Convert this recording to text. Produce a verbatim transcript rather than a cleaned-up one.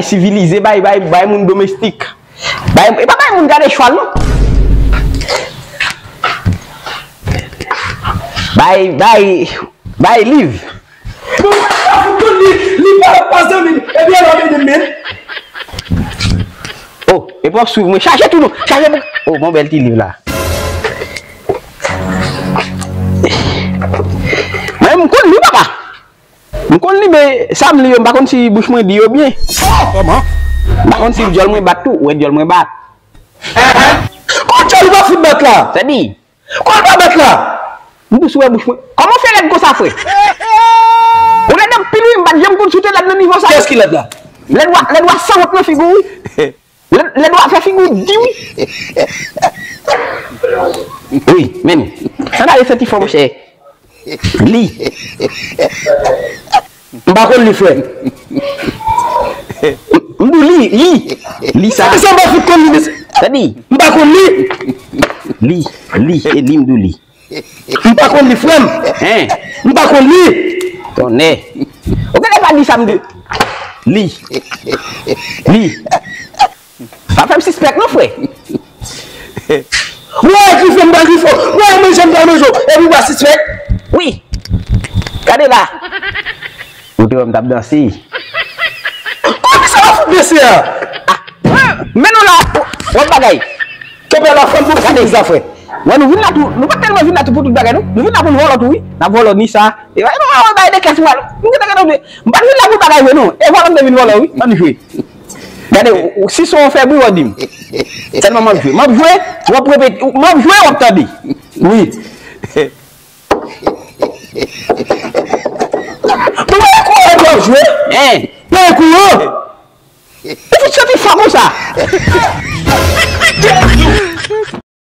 sivilize, bay, bay, bay moun domestik. Bay, e pa bay moun gade chwal, non. Bay, bay, bay liv. Bon, mwen pa fout konn li, li pa, pa zanmi m. Ebyen, lò, mennen men. Oh, e pa swiv mwen. Chache tou, non. Chache pou. Oh, bon, bèl ti liv la. Mwen, m konn li, papa. M konn li, men sa m li yo, m pa konn si bouch mwen di yo byen. Kòman? M pa konn si dyòl mwen bat tou. Ou wè dyòl mwen bat. Kon dyòl ou pa fout bat la? Sa di. Kon l pa bat la? M dous, ou wè bouch mwen. Kòman w fè lèd konsa, frè? Ou lèd anpil, wi, m pa t janm konn si w te lèd nan nivo sa. Kiyès ki lèd la? Lèd w a, lèd w a sanwont nan figi w, wi. Lèd, lèd w a fè figi w di, wi. Wi, men. Sa n ale santi fò, monchè. Li. M pa konn li, frè m. M di w li, li. Li sa. Sa m pa fout konn li, mesye. Sa di. M pa konn li. Li, li, e li m di w li. M pa konn li, frè m. Hein? M pa konn li. Tonnè. Ou genlè pa di sa m di. Li. Li. Pa fè m sispèk non, frè. Ou wè grifon m pa grifon, ou wè manje m pa manje w, epi w pa sispèk? Wi. Gade la. Ou te wè m t ap danse. Kòman sa w ap fout danse a? Ah, men nou la, w ap bagay. Kenbe la, fò n pou fini zafè. Wè, nou vin la tou, nou pa tèlman vin la tou pou tout bagay, non. Nou vin la pou n vòlò tou, wi. N ap vòlò ni sa. E wè, nou pa wè bagay de klas, mwen. Nou gentan gentan vle. M pa t vin la pou bagay vre, non. E vòlò m te vin vòlò, wi. Ann jwe. Gade, ou, si son an fè bri, w ap di m. Sèlman m ap jwe. M ap jwe, w ap repete. M ap jwe, w ap tande. Wi. Mwen pa konnen w ap jwe. Hein? Mwen konnen. Ou fout santi fò konsa.